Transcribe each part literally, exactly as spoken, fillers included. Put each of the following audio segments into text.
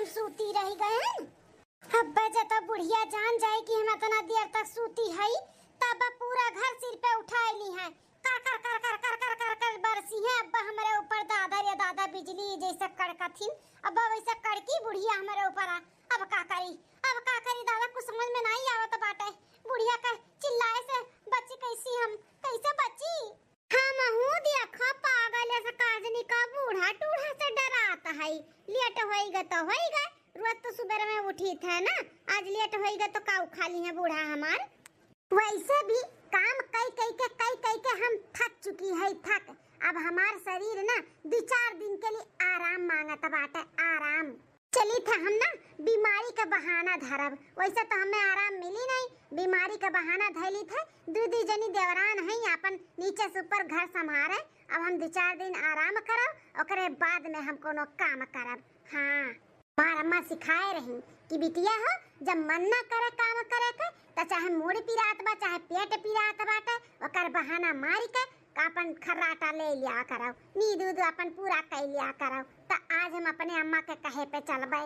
सूती रहि गए हैं। अब्बे जब बुढ़िया जान जाए कि हम इतना देर तक सूती हई, तब पूरा घर सिर पे उठाए ली हैं। कर कर कर कर कर कर कर कर बरसी हैं अब्बा हमरे ऊपर, दादा रे दादा, बिजली जैसे कड़कथिन। अब्बा वैसे कड़की बुढ़िया हमरे ऊपर आ। अब का करी, अब का करी दादा, कुछ समझ में नहीं आवत बाटे। बुढ़िया के चिल्लाए से बची कैसी हम, कैसे बची? हमहू देखो पागल है से काजनी का बूढ़ा टूढ़ा से डरात है। लेट होइगा तो होइगा, रोज तो सुबह में उठी थे ना, आज लेट होइगा तो का उखा ली है बूढ़ा हमार। वैसे भी काम कई कई के, कई कई के हम थक चुकी है, थक। अब हमार शरीर ना दो चार दिन के लिए आराम मांगत बाटे, आराम। चली थे हम ना बीमारी का बहाना धरब, वैसे तो हमें आराम मिली नहीं, बीमारी का बहाना धैली थे। दू दू जनी देवरान हैं, अपन नीचे से ऊपर घर संभारे। अब हम दो चार दिन आराम करब, ओकरे बाद में हम कोनो काम करब। हाँ, हमार अम्मा सिखाए रही कि बिटिया हो, जब मन ना करे काम करे के, त चाहे मूड़ पिरात बा, चाहे पेट पिरात बाटे, ओकर बहाना मारी के आपन खर्राटा ले लिया करब, नींद उद आपन पूरा कर लिया करब। त आज हम अपने अम्मा के कहे पे चलबे।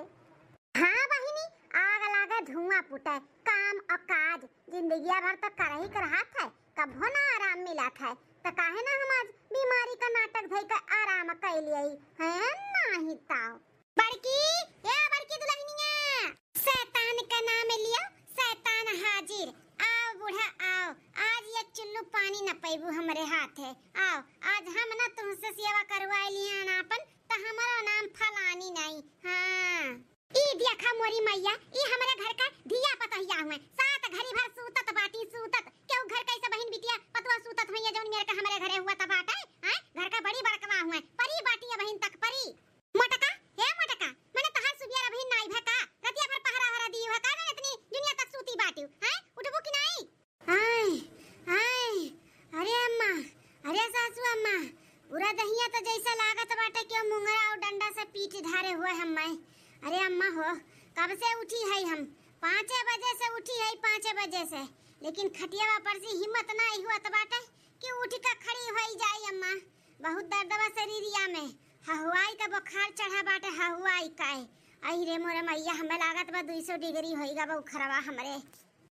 हाँ बहिनी, आग लागे धुआं फूटे, काम और काज, जिंदगिया भर तो करही के रहत है, कभो ना आराम मिलत है, त काहे ना हम आज बीमारी का नाटक धई के आराम कर लियई, हैं? नाही ताव। बड़की, ए बड़की दुल्हनिया, शैतान का नाम लियो, शैतान हाजिर। आओ बूढ़ा आओ, आज ये चुल्लू पानी न पैबू हमरे हाथ है। आओ, आज हम ना तुमसे सेवा करवाए लिए आपन, त हमारा नाम फलानी नहीं। हाँ। ई देखा मोरी मैया, ई हमरे घर का धिया पतहिया हुए, सात घड़ी भर सूतत बाटी, सूतत। केहू घर कैसे बहिन बिटिया पतुआ सूतत हुई है, जौन मेरे का हमरे घरे हुआ त बाटे, हैं? घर का बड़ी बड़कवा हुए, परी बाटी है बहिन तक परी। मोटका, हे मोटका, मने तहार सुबिया अबहिन नाई भा का? रतिया भर पहरा हरा दी भा का? मने इतनी दुनिया तक सूती बाटिउ, हैं? उठबू कि नाई? आय, आय, अरे अम्मा, अरे सासू अम्मा, पूरा दहिया तो जैसा लागत बाटे कि मुंगरा और डंडा से पीट धारे हुए हम्मे। अरे अम्मा हो, कब से उठी है हम? पाँचे बजे से उठी है, पाँचे बजे से, लेकिन खटियावा पर से हिम्मत नाई हुआ त बाटे कि उठ के खड़ी होई जाई अम्मा। बहुत दर्द बा शरीरिया में, हहुआई का बुखार चढ़ा बाटे, हहुआई का। आई रे मोरे मैया, हमें लागत बा दुई सौ डिग्री होई गा बुखारवा हमरे।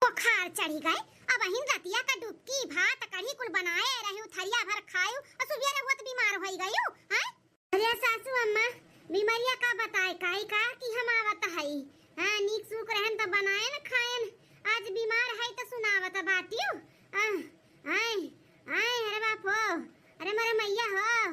बुखार चढ़ी गए, अबहिन रतिया का डुबकी भात कढ़ी कुल बनाए रही, थरिया भर खायू और सुबेरे हुआ त बीमार होई गयू, हैं? अरे सासू अम्मा, बीमारिया का बताए, काई का कि हम आवत हई। हाँ, नीक सूख रहन त बनाएन खाएन, आज बीमार हई त सुनावत बाटियो। आह, आय, आय, अरे बाप हो, अरे मोरे मैया हो।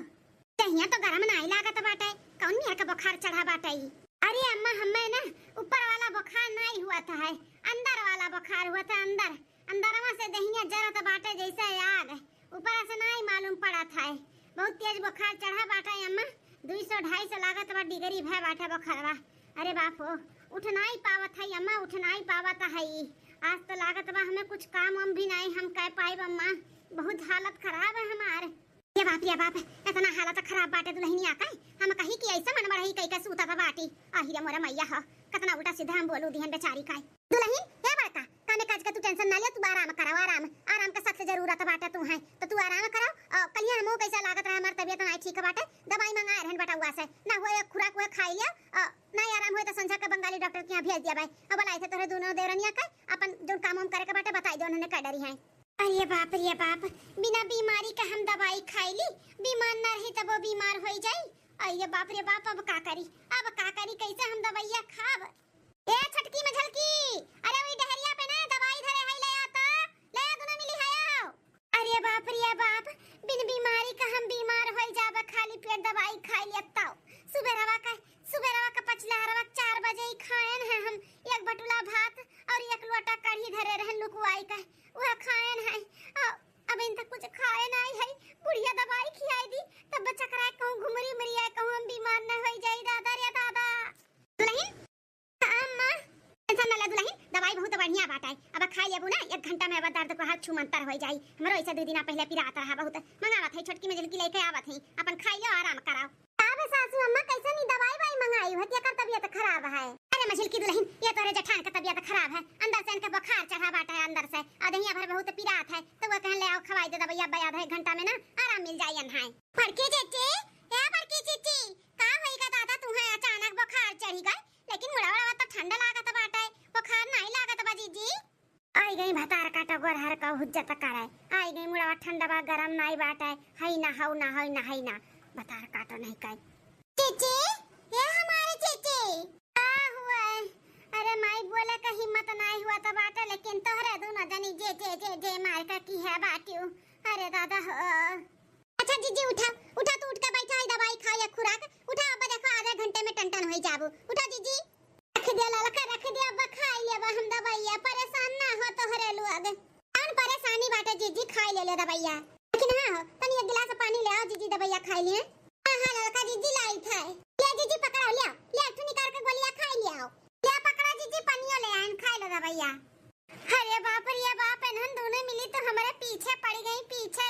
दहिया तो गरम नाई लागत बाटे, कौन मेर के बुखार चढ़ा बाटे ई? अरे अम्मा, हमें ना ऊपर वाला बुखार नाई हुआ था है, अंदर वाला बुखार हुआ था, अंदर, अंदरवा से दहिया जरत बाटे जैसे आग, ऊपर से नाई मालूम पड़त है। बहुत तेज बुखार चढ़ा बाटे अम्मा, दुई सौ ढाई सौ लागत बा डिग्री भय बाटे बुखारवा। अरे बाप हो, उठ नाई पावत है अम्मा, उठ नाई पावत है ई। आज तो लागत बा हमें कुछ काम वाम भी नाई हम कर पाइब अम्मा, बहुत हालत खराब है हमार। ये बाप, ये बाप, इतना हालत खराब बाटे दुल्हनिया का। हम कही कि ऐसे मन बढ़ई कई के सूतत बाटी। आही रे मोरे मैया हो, कितना उल्टा सीधा हम बोलू दिहन बेचारी का। दुल्हन, हे बड़का, कामे काज का तू tension ना ले, तू आराम करो, आराम, आराम का सख्त जरूरत बाटे तू है, तो तू आराम करो। और कलिया हमहू कैसा लागत रहे, हमार तबियत ना ठीक बाटे, दवाई मंगाए रहन बटउआ से, ना हुए एक खुराक हुए खाई लिया, और ना आराम हुए तो संझा के बंगाली डॉक्टर के यहाँ भेज दिया भाई। अब बोलाई थे तोहरे दोनों देवरनिया के, अपन जो काम वाम करे के बाटे बताई दे, उन्होंने कह डरी है। अरे बाप रे बाप, बिना बीमारी का हम दवाई खाई ली, बीमार ना रही तब वो बीमार होई जाई। अरे बाप रे बाप, अब का करी, अब का करी, कैसे हम दवाइया खाब? ए छोटकी मझलकी, अरे वही डहरिया पे ना दवाई धरे है, ले आ तो, ले आ, दोनों मिली है आओ। अरे बाप रे बाप, बिन बीमारी का हम बीमार होई जाबे, खाली पेट दवाई खाई लेता। सुबेरवा का, सुबेरवा का पचलहरवा चार बजे ही खाएन है हम, एक बटुला भात और एक लोटा कढ़ी धरे रहन लुकवाई का, वह खाएन है। अ, अब इन तक कुछ खाए नाई है, बुढ़िया दवाई खियाई दी, तब चकराए कहूँ घुमरी उमरी आए, कहूँ हम बीमार न होई जाई, दादा रे दादा। दुल्हन, अम्मा, tension न ले दुल्हन, दवाई बहुत बढ़िया बाटे, अब खाई लेबू ना, एक घंटा में अब दर्द को हाथ छूमंतर होई जाई। हमरो ऐसे दो दिन पहले पिरात रहा बहुत, मंगावत है, छोटकी मझलकी लेके आवत है, अपन खाई लो, आराम कराओ। का बे सासू अम्मा, कैसे नी दवाई वाई मंगाई हो, तेकर तबियत खराब है? अरे मझिलकी दुल्हन, ये तोरे जेठान का तबियत खराब है, अंदर से इनके बुखार चढ़ा बाटे है, अंदर से, आ दहिया भर बहुत पिरात है, तो वो कहन ले आओ खवाई दे दवाई, अब आधा एक घंटा में ना आराम मिल जाई अनहाय। बड़की चीची, ए बड़की चीची, का होई गा दादा, तुम्हें अचानक बुखार चढ़ी गए, लेके गई भतार काटो गोरहर का हुज्जत करे। आई गई मुड़वा ठंडवा गरम नाई बाटे। हई ना, हऊ ना, हई ना, हई ना। भतार काटो नहीं कई। चीची, ए हमारे चीची। का हुआ? अरे माई बोले का हिम्मत नाई हुआ तो बाटे, लेकिन तोहरे दोनों जनी जे, जे, जे, जे मार का की है बाटियो। अरे दादा हो। अच्छा जीजी उठा, उठा तू उठ के बैठा है, दवाई खा या खुराक। उठा अब देखो आधे घंटे में टन टन होई जाबू। उठा जीजी। रख दिया ललका, रख दिया, अब खाई लेबा हम दवाइया, परेशान ना हो तोहरे लोग। कौन परेशानी बाटे जीजी, खाई ले ले दवाइया। लेकिन हाँ हो, तनी एक गिलास पानी ले आओ जीजी, दवाइया खाई लिए। हाँ, हाँ, ललका जीजी लाई था। ले जीजी पकड़ो, ले, ले, एक ठो निकाल के गोलियां खाई ले आओ। ले पकड़ो जीजी, पनियो ले आइन, खाई लो दवाइया। अरे बाप रे बाप, इन्हन दोनों मिली तो हमारे पीछे पड़ गई, पीछे।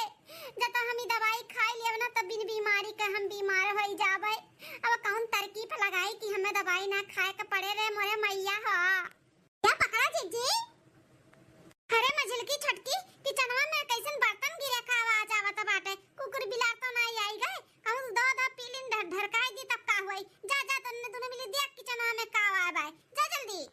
जब तो हम ई दवाई खाई लेब ना, तब बिन बीमारी के हम बीमार होई जाबे। अब कौन तरकीब लगाई कि हमें दवाई ना खाए के पड़े रे मोरे मैया हो। क्या पकड़ा जीजी? अरे मझिलकी छोटकी, किचनवा में कैसन बर्तन गिरे का आवाज आवत बाटे? कुकुर बिलार तो ना आई गए? कहूँ दो दो पीलिन ढ-, ढरकाई दी तब का हुई? जा, जा, तन्ने दोनों मिली देख किचनवा में का आवाज आए। जा जल्दी।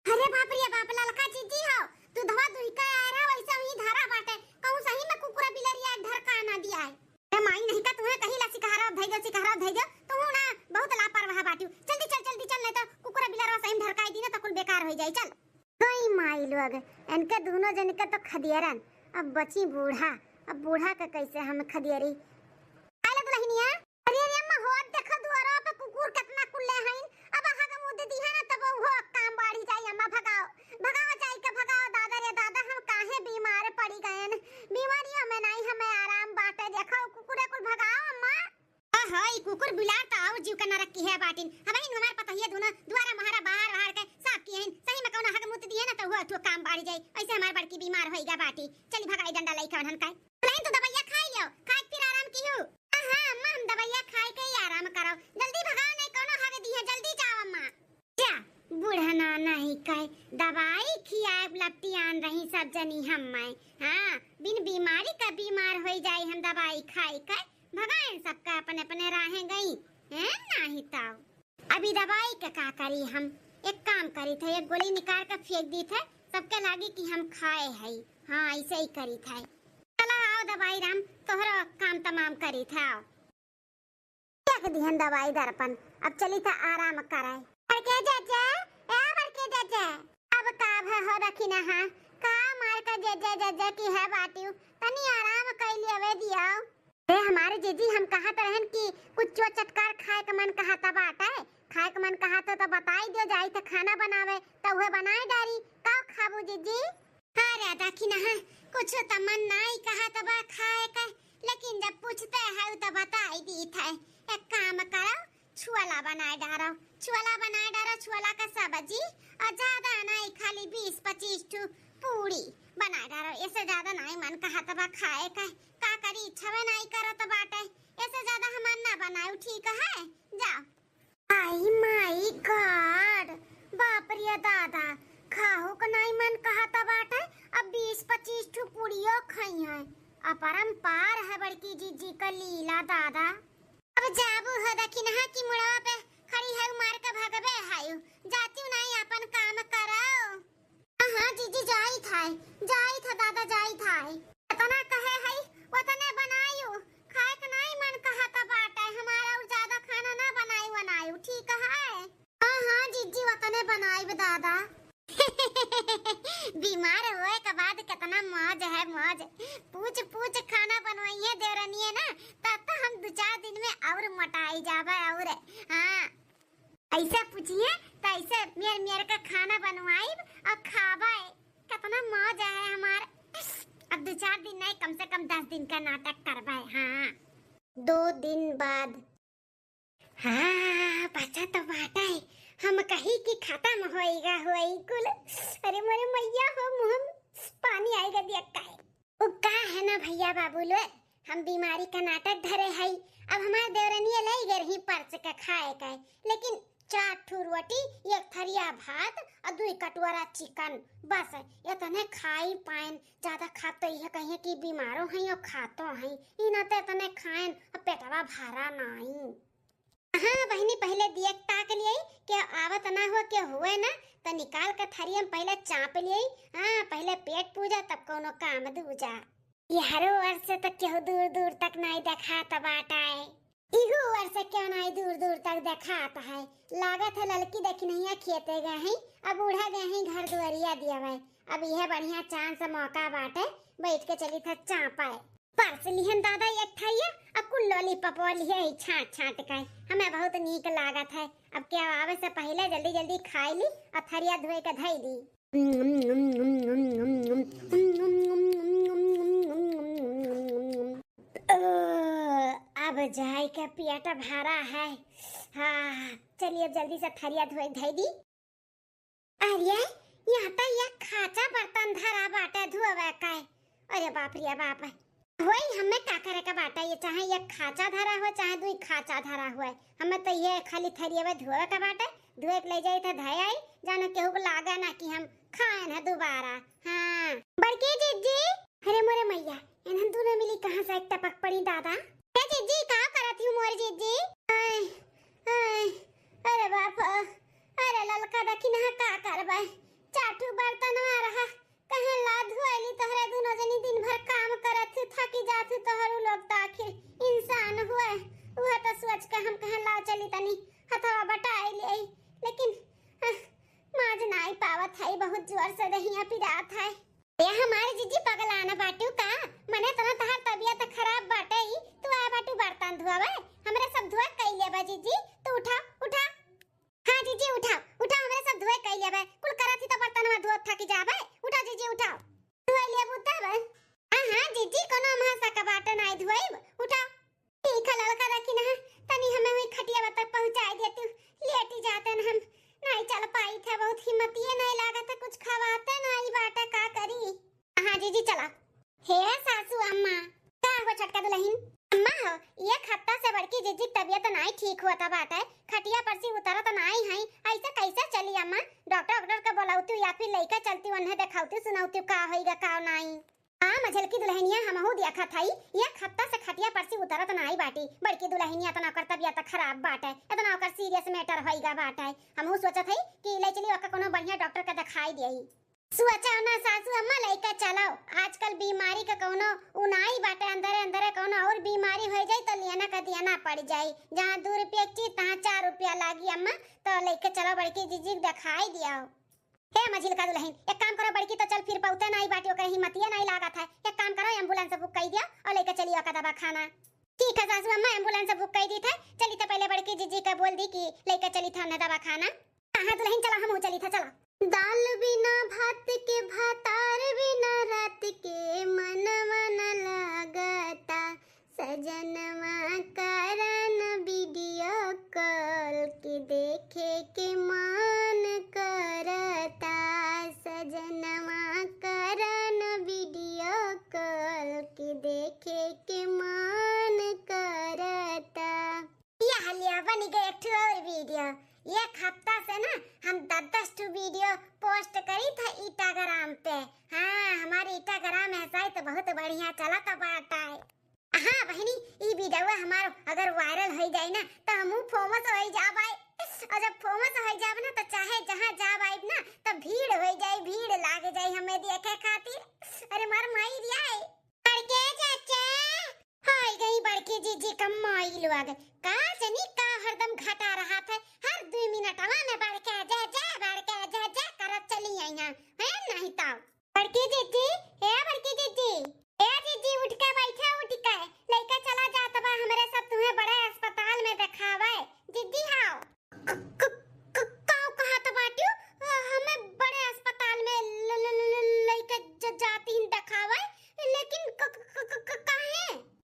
अरे बाप रे बाप, ललका जीजी हो, दूधवा दुहिका आ रहा, वैसे ही धारा बाटे, कहूँ सही में कुकुरा बिलरिया ढरका ना दिया है। ए माई, नहीं का तुम्हें कहीं ला सिकहरा धई दो, सिकहरा धई दो, तू ना बहुत लापरवाह बाटियो। जल्दी चल, जल्दी चल, नहीं तो कुकुरा बिलरवा सही में ढरकाई दी ना तो कुल बेकार हो जाई। चल। गई माई लोग, इनके दोनों जन के तो खदियरन, अब बची बूढ़ा, अब बूढ़ा के कैसे हम खदियरी? आइला दुल्हनिया। अरे रे अम्मा, हो देखो दुआरा पे कुकुर कितना कुल्ले हईन। अब हग मुद दी है ना, तब वो काम बढ़ी जाई। अम्मा भगाओ, भगाओ जाई के भगाओ। दादा रे दादा, हम काहे बीमार पड़ी गएन? बीमारियों में नहीं हमें आराम बाटे। देखो कुकुरे कुल भगाओ अम्मा। ओहो, ई कुकुर बिलार तो और जीव के नरक की है बाटिन। हम ही हमार पतहिया दुनो दुआरा महारा बाहर बाहर के साफ किए हैं। सही में कौनो हग मुत दिए ना तो वो अथुआ काम बढ़ी जाई। ऐसे हमार बड़की बीमार होइगा बाटी। चली भगाई डंडा लइका उन्हन का। लेकिन तू दवाइया खाई लियो, खाए के फिर आराम कियो। हाँ, हाँ, अम्मा, हम दवाइया खाए के ही आराम करो। जल्दी भगाओ, नहीं कौनो हग दी है, जल्दी जाओ अम्मा। जा, बूढ़ा नाना ही कहे, दवाई खियाए लपटियान रही सब जनी हम मैं। हाँ, बिन बीमारी का बीमार होई जाई हम दवाई खाई के। भगाएन सबका अपने अपने राहें गई, हैं, नाही ताऊ। अभी दवाई के का करी हम? एक काम करी थे, एक गोली निकाल के फेंक दी थे, सबके लागी कि हम खाए हई। हाँ, ऐसे ही करी थे। चला आओ दवाई राम, तोहरो काम तमाम करी थे, आओ। फेंक दिहन दवाई दर्पण, अब चली थे आराम करे। बड़के जज्जे, ए बड़के जज्जे, अब का भ-, हो रखी ना हा? का मार का जज्जे जज्जे की है बाटियो, तनी आराम कैली अवे दियाओ। ए, हमारे जीजी, हम कहत रहन कि कुछ चटकार खाए के मन कहत बाटे, खाए के मन कहत हो तो बताई दियो, जाई थे खाना बनावे, तो उहे बनाए डारी। का खाबू जीजी? अरे देखी ना, कुछ तो मन नाई कहत बा खाए के, लेकिन जब पूछते है तो बताई दी थे। एक काम करो, छुअला बनाए डारो, छुअला बनाए डारो, छुअला का सब्जी, और ज्यादा नाई, खाली बीस पच्चीस ठो पूरी बनाए डारो, ऐसे ज्यादा नाई मन कहत बा खाए के। का करी, इच्छावे नाई करत बाटे, ऐसे ज्यादा हमार ना बनाऊ, ठीक है? जाओ। आई माई गॉड, बाप रे दादा, खाहू का नाई मन कहत बाटे, अब बीस पच्चीस ठो पूरियो खाई है। अपरंपार है बड़की जीजी का लीला दादा। अब जाबू हो दखिनहा की मुड़वा पे खड़ी है मार के भगबे हायु, जातिउ नाई अपन काम करो। हाँ, हाँ, जीजी, जाई थाई, जाई था दादा, जाई थाई। इतना कहे हई, उतने बनायु, खाए के नाई मन कहत बाटे, हमारा और ज्यादा खाना ना बनाई, बनायु, ठीक है? हाँ, हाँ, जीजी, उतने बनाई दादा। बीमार होए के बाद कितना मौज है, मौज। पूछ, पूछ खाना बनवाइए देवरनिए ना, तब तो हम दो चार दिन में और मोटाई जाबे और, हाँ। ऐसे पूछिए तो ऐसे मेर मेर का खाना बनवाइब और खाबे। कितना मौज है हमार। अब दो चार दिन नहीं, कम से कम दस दिन का नाटक करबे। हाँ, दो दिन बाद। हाँ, बचा तो बाटा है। हम कही कि खत्म होएगा होई कुल। अरे मोरे मैया हो, मुँह में पानी आएगा दिया काहे। उ का है ना भैया बाबू लोग, हम बीमारी का नाटक धरे हई। अब हमार देवरनिया लई गए रही परस के खाए के, लेकिन चार ठो रोटी, एक थरिया भात और दुई कटोरा चिकन, बस इतने खाई पाएन। ज्यादा खाब तो यह कहिए कि बीमारो हैं और खातो हैं, ई ना तो इतने खाएन और पेटवा भरा नाई। हाँ बहिनी, पहिले दिया के ताक लियाई, के आवत ना हो, के हुए ना, तो निकाल के थरिया में पहिले चाप लियई। हाँ, पहिले पेट पूजा, तब कौनो काम दूजा। यहरो ओर से तो केहू दूर दूर तक नाई देखात बाटै। इहू ओर से केहू नाई दूर दूर तक देखात है। लागत है ललकी दखिनहिया खेते गए हैं, अब बूढ़ा गए हैं घर दुआरिया दियावै। अब यह बढ़िया chance मौका बाटै, बैठ के चली था चापै। परस लिहन दादा एक थरिया, अब कुल lollipop लिहे ही छांट छांट के। हमें बहुत नीक लागत है। अब केहू आवे से पहिले जल्दी जल्दी खाई ली और थरिया धोए के धई दी। ओ, अब जाए के पेट भरा है। हाँ, चलिए अब जल्दी से थरिया धोए धई दी। अरे, यहाँ तो यह खाचा बर्तन धरा बाटे धोवे का। अरे बाप रे बाप। होई, हमें का करे का बाटे, ये चाहे यह खाचा धरा हो, चाहे दुई खाचा धरा हो, हमें तो ये खाली थरिया धोवे का बाटे। धोए के ले जाई तो धय आई, जानो केहू को लागे ना कि हम खाएन है दोबारा। हाँ। बड़की जिज्जी, अरे मोरे मैया, इन्हन दोनों मिली कहाँ से एक टपक पड़ी दादा। ए जिज्जी, का करत ही मोर जिज्जी? आय, आय, अरे बाप, अरे ललका दखिनहा का करबै, चार ठो बर्तनवा रहा, कहे ला धोइली तोहरे दुनो जनी दिन भर काम करत हू, थकी जात हू, तोहरू लोग त आखिर इंसान हुए। उहे त सोच के हम कहे ला चली तनी हथवा बटाई लेई, लेकिन, अह, माज नाई पावत है, बहुत जोर से दहिया पिरात है। ए हमार जिज्जी पगलाना बाटू का? मने तना तहार तबियत खराब बाटे ही, तू आए बाटू बर्तन धोवे, हमरे सब धोए कई लेबा जिज्जी, तू उठा, उठा। हाँ जिज्जी उठाओ, उठाओ, हमरे सब धोए कई लेबे, कुल करत ही तो बर्तनवा धोत थकी जाबे, उठाओ जिज्जी उठाओ। धोए लेबू तब? हाँ, हाँ जिज्जी, कोनो महा सका बाटे नाई धोएब, उठाओ। ठीक है ललका दखिनहा, तनी हमें हुई खटिया तक पहुँचाई देती, लेटी जाते न हम, नाई चल पाई थे, बहुत हिम्मतिये नाई लागत है, कुछ खवाते नाई बाटे, का करी? हाँ जिज्जी चला। हे सासू अम्मा, का हो छोटका दुलहिन? अम्मा हो, एक हफ्ता से बड़की जिज्जी के तबियत नाई ठीक होता बाटे, खटिया पर से उतरत नाई है, ऐसे कैसे चली अम्मा? डॉक्टर वॉक्टर के बोलावती या फिर लइका चलती उन्हें देखावती सुनावती का होइगा का नाई। हाँ मझलकी दुलहिनिया, हमहू देखत हई, एक हफ्ता से खटिया पर से उतरत नाई बाटी। बड़की दुलहिनिया इतना ओकर तबियत खराब बाटे, इतना ओकर serious matter होइगा बाटे। हमहू सोचत हई कि ले चली ओकर कोनो बढ़िया डॉक्टर के देखाई देई। सोचा ना सासू अम्मा, लइका चलाओ, आजकल बीमारी के कौनो उनाई बाटे, अंदरे अंदरे कौनो और बीमारी हो जाई तो लियाना का दियाना पड़ जाई, जहाँ दो रुपया की चीज तहाँ चार रुपया लागी अम्मा, तो लइका चलाओ बड़की जिज्जी के देखाई दियाओ। हे मझिलका दुलहिन, एक काम करो, बड़की तो चल फिर पौते नाई बाटी, ओकर हिम्मतिये नाई लागत है। एक काम करो, ambulance book कई दिया और लेके चलियो का दवाखाना। ठीक है सासू अम्मा, ambulance book कई दी थे। चली तो पहले बड़की जिज्जी का बोल दी कि लेके चली था ना दवाखाना। हाँ, हाँ दुलहिन, चला हमहू चली था, चला। दाल बिना भात के, भातार बिना रात के, मनवा न लागता। सजनवा करन video call के देखे के मान करता, सजनवा करन video call के देखे के मान करता। यह लिया बन गए एक ठो और video। एक हफ्ता से ना हम दस दस ठो video post करी था Instagram पे। हाँ, हमारे Instagram है site बहुत बढ़िया चलत बाटा है। हाँ बहिनी, ई video हमार अगर viral होई जाई ना, तो हमहू famous होई जाब आए। और जब famous होई जाब ना, तो चाहे जहाँ जाब आइब ना, तो भीड़ होई जाई, भीड़ लाग जाई हमें देखे खातिर। अरे मार माई रिया है। बड़के चाचा, हाय गई बड़की जिज्जी का माई लोग। का जनी का हरदम घटा रहा था, हर दो मिनटवा में बड़के जा जा, बड़के जा जा करत चली आई हैं, है नहीं तो। बड़की जिज्जी, ए बड़की जिज्जी, ए जिज्जी उठ के बैठे, उठ के लइका चला जात बा हमरे सब, तुम्हें बड़े अस्पताल में देखावे। जिज्जी हाओ। क-, क-, क-, काऊ कहत बाटियो? अ, हमें बड़े अस्पताल में ल-, ल-, ल-, ल-, लइका ज-, जाती हैं देखावे, लेकिन क-, क-, क-, क-, क-, काहे?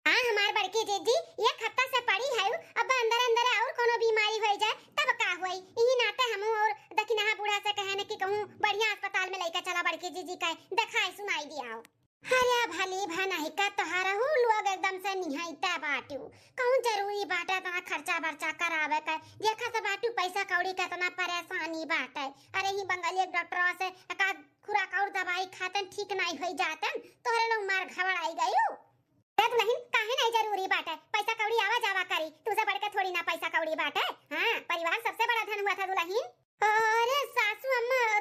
हाँ, हमार बड़की जिज्जी, एक हफ्ता से पड़ी है, अब अंदर अंदर और कोनो बीमारी होई जाए, तब का होई? यही नाते हमहू और दखिनहा बूढ़ा से कहे न कि कहूँ बढ़िया अस्पताल में लइका चला बड़की जिज्जी का, देखाई सुनाई दियाओ। अरे भली भनही का तोहरहू लोग एकदम से निहाइता बाटू। कहूँ जरूरी बाटे इतना खर्चा बर्चा करावे के? देखा से बाटू पैसा कौड़ी के इतना परेशानी बाटे। अरे ही बंगाली एक डॉक्टरवा से एक आध खुराक और दवाई खातन ठीक नाई होई जातन, तोहरे लोग मार घबराई गयू। अरे दुलहिन, काहे नाई जरूरी बाटे? पैसा कौड़ी आवा जावा करी, तुमसे बढ़ के थोड़ी ना पैसा कौड़ी बाटे। हाँ, परिवार सबसे बड़ा धन हुआ था दुलहिन। अरे सासू अम्मा,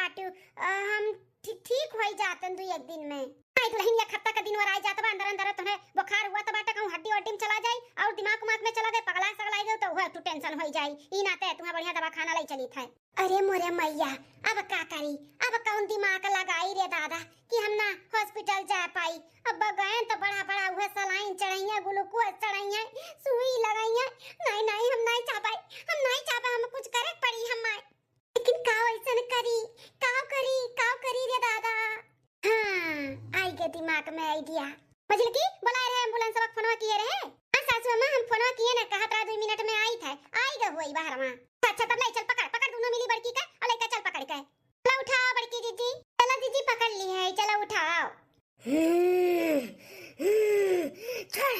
बाटू, अ, हम ठी-, ठीक होई जातन दू एक दिन में। आई दुलहिन, एक हफ्ता का दिन वर आई जात बा, अंदर अंदर तोहरे बुखार हुआ त बाटे, कहूँ हड्डी वड्डी में चला जाई और दिमाग उमाग में चला गए, पगला सगला गए तो वह तू tension होई जाई। ई नाते तुहा बढ़िया दवाखाना लई चली थे। अरे मोरे मैया, अब का करी, अब कौन दिमाग लगाई रे दादा कि हम ना hospital जा पाई। अब गए तो बड़ा बड़ा वह saline चढ़ाइए, glucose चढ़ाइए, सुई लगाइए। नहीं नहीं, हम नहीं चाह पाई, हम नहीं चाह पाई, हम कुछ करे पड़ी हम। लेकिन का ऐसन करी, का करी, का करी रे दादा? हाँ, आई गे दिमाग में idea। मझिलकी, बोलाए रहे ambulance वाला, फोनवा किए रहे? हाँ सासू अम्मा, हम फोनवा किए ना, कहत रहा दू मिनट में आई थे, आई गे होई बाहर वहाँ। अच्छा, तब ले चल, पकड़, पकड़ दोनों मिली बड़की का और लइका चल पकड़ के। चलो उठाओ बड़की जीजी, चलो जीजी पकड़ ली है, चलो उठाओ। हम्म, हम्म, छोड़,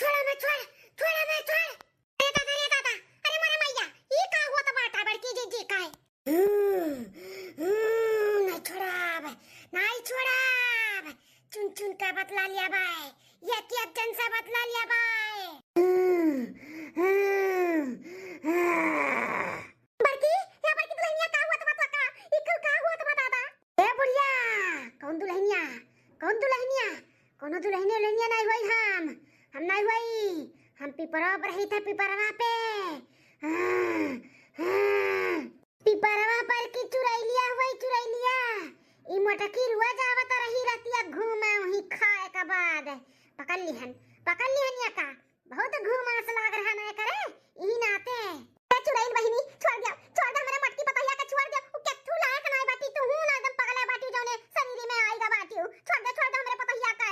छोड़ हमें, छोड़, छोड़ हमें, छोड़। अरे दादा, अरे दादा, अरे मोरे मैया, ई का होत बाटा बड़की जीजी का है? हम्म, हम्म, नहीं छोड़ाब, नहीं छोड़ाब। चुन चुन का बतला लिया बाय, ये क्या जन से बतला लिया बाय। हम्म, हम्म, हम्म। बड़की, या बड़की दुलहिनिया, का होत बा तोका? ई कुल का होत बा दादा? ए बुढ़िया, कौन दुलहिनिया? कौन दुलहिनिया? कौनो दुलहिनिया उलहिनिया नहीं होई हम। हम नहीं होई। हम पिपरवा पर रही थे, पिपरवा पे। हाँ, हाँ। पिपरवा पर की चुरैलिया होई, चुरैलिया। ई मोटकी रुआ जावत रही रतिया घूमे वहीं खाए के बाद। पकड़ लिहन, पकड़ लिहन या का? बहुत घूमास लाग रहा ना करे, ई नाते। ए चुड़ैल बहिनी, छोड़ दे, छोड़ दे हमरे मटकी पतहिया के, छोड़ दे। उ केथू लायक नाय बाटी, तू हूँ ना एकदम पगला बाटी, जौने शरीर में आइगा बाटी। छोड़ दे, छोड़ दे हमरे पतहिया का।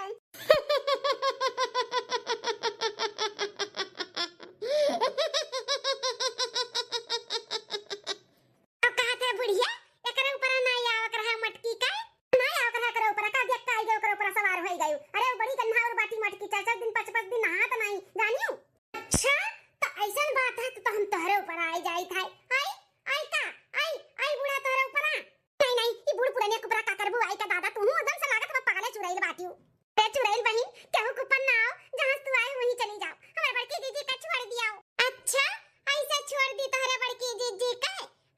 अब कहा थे बुढ़िया, एकरे ऊपर ना आवक रहा मटकी का, ना आवक रहा एकरे ऊपर, का देख का आई गए ओकरे ऊपर सवार होई गयो। अरे वो बड़ी गन्हाउर बाटी मटकी, चार चार दिन, पाँच पाँच दिन नहात नहीं, जानियो। अच्छा, तो ऐसन बात है तो, तो हम तोहरे ऊपर आई जाई था। आई, आई का, आई, आई बूढ़ा तोहरे ऊपर आ। नहीं, नहीं, ई बूढ़ पुराने के ऊपर का करबू, आई का दादा, तू हूँ एकदम से लागत बा पगले चुड़ैल बाटियो। ए चुड़ैल बहिन, केहू के ऊपर ना आओ, जहाँ से तू आए वहीं चली जाओ। हमारे बड़की जीजी का छोड़ दिया। अच्छा, ऐसा छोड़ दी तोहरे बड़की जीजी का?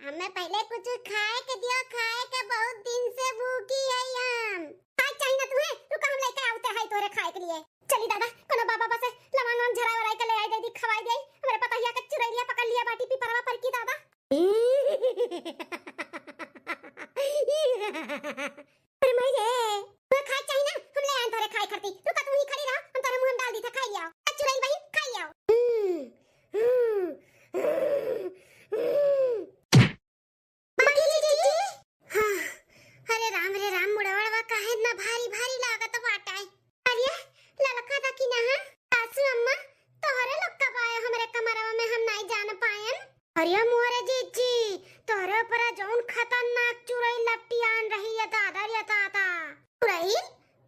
हमें पहले कुछ खाए के दियो, खाए के बहुत दिन से भूखी है हम। खाए चाहिए ना तुम्हें, रुका हम लेके आवते हैं तोहरे खाए के लिए। चली दादा, कोनो बाबा बसे लवांग वांग झरा वराई के ले आई दे दी, खवाई दे। हमरे पतहिया के चुड़ैलिया पकड़ लिया बाटी पिपरवा पर की दादा। अरे माई रे, तू खाए चाही ना, हम ले आएन तोरे खाए खातिर। रुका, तू ही खड़ी रहो, हम तोरे मुंह में डाल दी था, खाई लियाओ। आ चुड़ैल बहिन, खाई लियाओ। हम्म, हम्म, हम्म, हम्म। माई रे, जीजी। हाँ, अरे राम रे राम, मुड़वा काहे इतना भारी भारी लागत बाटे? अरे, ललका दा की ना है? सासू अम्मा, तोहरे लोग कब आए हमरे कमरवा में, हम नहीं जान पाएन। अरे मोरे जीजी, तोहरे ऊपर जौन खतरनाक चुड़ैल लपटियान रही है दादा रे दादा। चुड़ैल?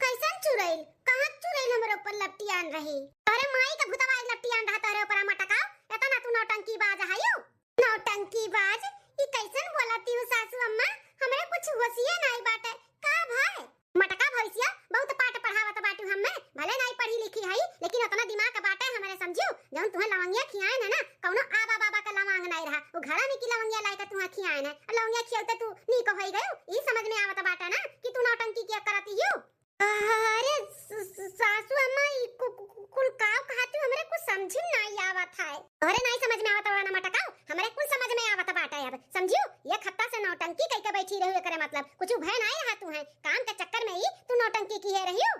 कैसन चुड़ैल? कहाँ चुड़ैल हमरे ऊपर लपटियान रही? तोहरे माई का भूतवा लपटियान रहा तोहरे ऊपर मटका। इतना तू नौटंकी बाज हयू। नौटंकी बाज? ई कैसन बोलती हूँ सासू अम्मा? हमरे कुछ होशिये नहीं बाटे। का भाई? मटका भैंसिया, बहुत पाठ पढ़ावत बाटू हम्मे, भले नाई पढ़ी लिखी हई, लेकिन उतना दिमाग बाटे हमरे, समझियो। जौन तुहे लवंगिया खियाएन है ना, कौनो आबा बाबा का लवांग नाई रहा, वो घड़ा में की लवंगिया लाए के तुहे खियाएन है, और लवंगिया खियौते तू नीक होई गयो, ई समझ में आवत बाटे ना कि तू नौटंकी किया करती हियो। अरे स-, स-, सासू अम्मा, ई कु-, कु-, कु-, कुल काव कहती हूँ, हमरे कुछ समझ में नाई आवत है। तोहरे नाई समझ में आवत बा ना मटकाओ, हमरे कुल समझ में आवत बाटे अब, समझियो। एक हफ्ता से नौटंकी कई के बैठी रही, एकरे मतलब कुछ भय नाई रहा तुहे, काम के चक्कर में ही तू नौटंकी किहे रहियो।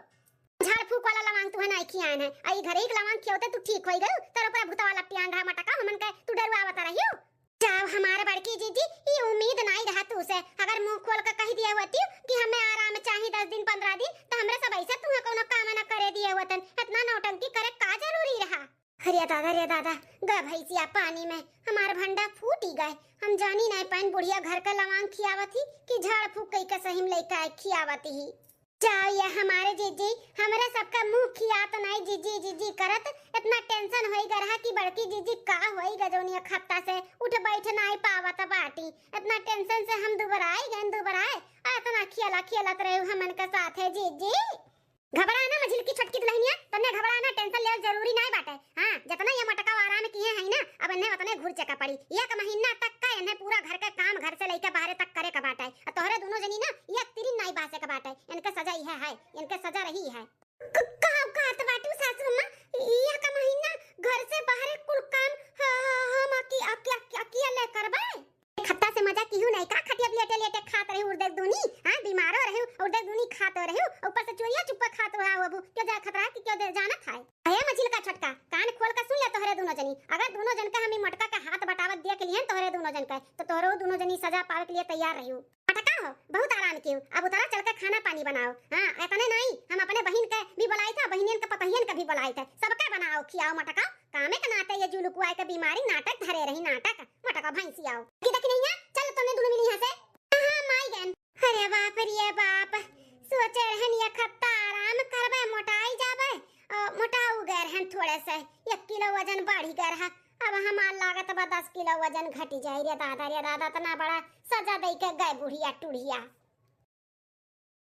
झाड़ फूक वाला लवांग तुहे नाई खियान है, आ ई घरे एक लवांग खियौते तू ठीक होई गयो, तेरे ऊपर भूतवा लपटियान रहा मटका, हमन के तू डरुआवत रहियो। जाओ हमार बड़की जीजी, ई उम्मीद नाई रहा तू से, अगर मुंह खोल के कह दिए होती कि हमें आराम चाही दस दिन पन्द्रह दिन, तो हमरे सब ऐसे तुहे कोनो काम न करे दिए होतन, इतना नौटंकी करे का जरूरी रहा? अरे दादा, रे दादा, गा भैंसिया पानी में, हमार भंडा फूटी गए। हम जानी नाई पाइन बुढ़िया घर का लवांग खियावत ही कि झाड़ फूक कई के सही में लइका खियावत ही। जाओ ये हमारे जीजी, हमरे सबका मुंह खियात नाई जीजी जीजी करत, इतना tension होई गा रहा कि बड़की जीजी का होई गा जौन एक हफ्ता से उठ बैठ नाई पावत बाटी। इतना tension से हम दुबराए गए, दुबराए, आ इतना खियाला खियालत रहे हमन के साथ है जीजी। घबरा ना मझिलकी छोटकी दुलहिनिया, तन्ने घबरा ना, tension लेवल जरूरी नाय बाटे। हाँ, जतना ये मटका आराम किहे हैं ना, अब इन्हें उतने घुर चेका पड़ी। एक महीना तक का इन्हें पूरा घर के काम, घर से लेके बाहरे तक करे का बाटे। आ तोहरे दुनो नी ना, एक तिरी नाई बासे के बाटे। इनके सजा इहे है, इनके सजा रही है। क-, का कहत बाटू सासू अम्मा? यह का महीना घर से बाहरे कुल काम ह-, ह-, हम अकी-, अकी-, अकी-, अकेले करबे? एक हफ्ता से मजा किहू नहीं का? खटिया पे लेटे लेटे खात रही उर्दे दूनी, हाँ, बीमारो रही उर्दे दूनी खात रही, ऊपर से चोरिया चुप्पा खात रहा हो, अब क्यों जाए खतरा कि क्यों दे जानत है? अरे मझिल का छोटका, कान खोल के सुन ले तोहरे दोनों जनी, अगर दोनों जन का हम ई मोटका के हाथ बटावत देख लिहन तोहरे दोनों जन का, तो तोहरो दोनों जनी सजा पावे के लिए तैयार रहियो। मोटका हो, बहुत आराम कियो, अब उतरा चल के खाना पानी बनाओ। हाँ, इतने नहीं, हम अपने बहिन के भी बुलाई था, बहिनियन के पतहियन के भी बुलाई था, सबके बनाओ खियाओ मोटका। कामे के नाते ये जुलुकुआ के बीमारी नाटक धरे रही, नाटक। मोटका भैंसी आओ कि देखी नहीं है, चल तुमने दोनों मिली यहाँ से। हाँ, माई गन। अरे बाप रे बाप, सोचे रहन ये खत्ता आराम करबे, मोटाई जाबे, अ, मोटाऊ गए रहन थोड़े से, एक किलो वजन बढ़ी गए रहा। अब हमार लागत बा दस किलो वजन घटी जाई रे दादा, रे दादा, इतना बड़ा सजा दई के गए बुढ़िया टुढ़िया।